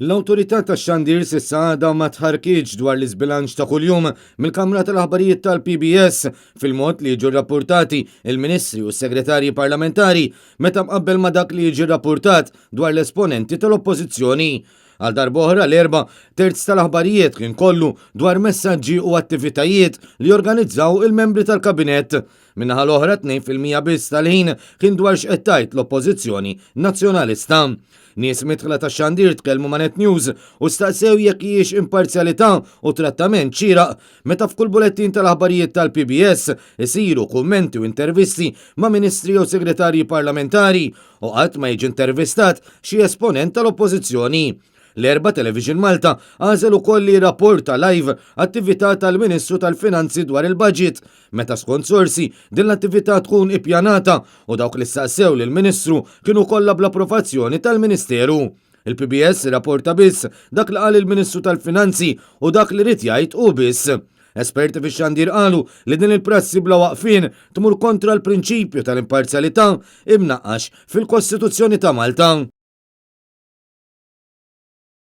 L-Awtorità tax-Xandir s'issa għadha ma tħarrkitx dwar l-iżbilanċ ta' kuljum mill-Kamra tal-Aħbarijiet tal-PBS fil-mod li jiġu rrappurtati il-Ministri u s-Segretarji Parlamentari meta mqabbel ma' dak li jiġi rrappurtat dwar l-esponenti tal-Oppożizzjoni. Għal darb'oħra l-Erbgħa, terz tal-aħbarijiet kien kollu dwar messaġġi u attivitajiet li jorganizzaw il-membri tal-Kabinett. Min-naħa l-oħra, 2% biss tal-ħin kien dwar x'qed tgħid l-Oppożizzjoni Nazzjonalista. Nies midħla tax-xandir tkellmu ma' Net News u staqsew jekk hijiex imparzjalità u trattament xieraq meta f'kull bulettin tal-aħbarijiet tal-PBS isiru kummenti u intervisti ma' ministri jew segretarji parlamentari u qatt ma jiġi intervistat xi esponent tal-Oppożizzjoni. L-Erbgħa Television Malta għażel ukoll li jirrapporta live attività tal-Ministru tal-Finanzi dwar il-budget meta skont sorsi din l-attività tkun ippjanata u dawk li staqsew lill-Ministru kienu kollha bl-approvazzjoni tal-Ministeru. Il-PBS irrapporta biss dak li qal il-Ministru tal-Finanzi u dak li ried jgħid hu biss. Esperti fix-xandir qalu li din il-prassi bla waqfien tmur kontra l-prinċipju tal-imparzjalità imnaqqax fil-Kostituzzjoni ta' Malta.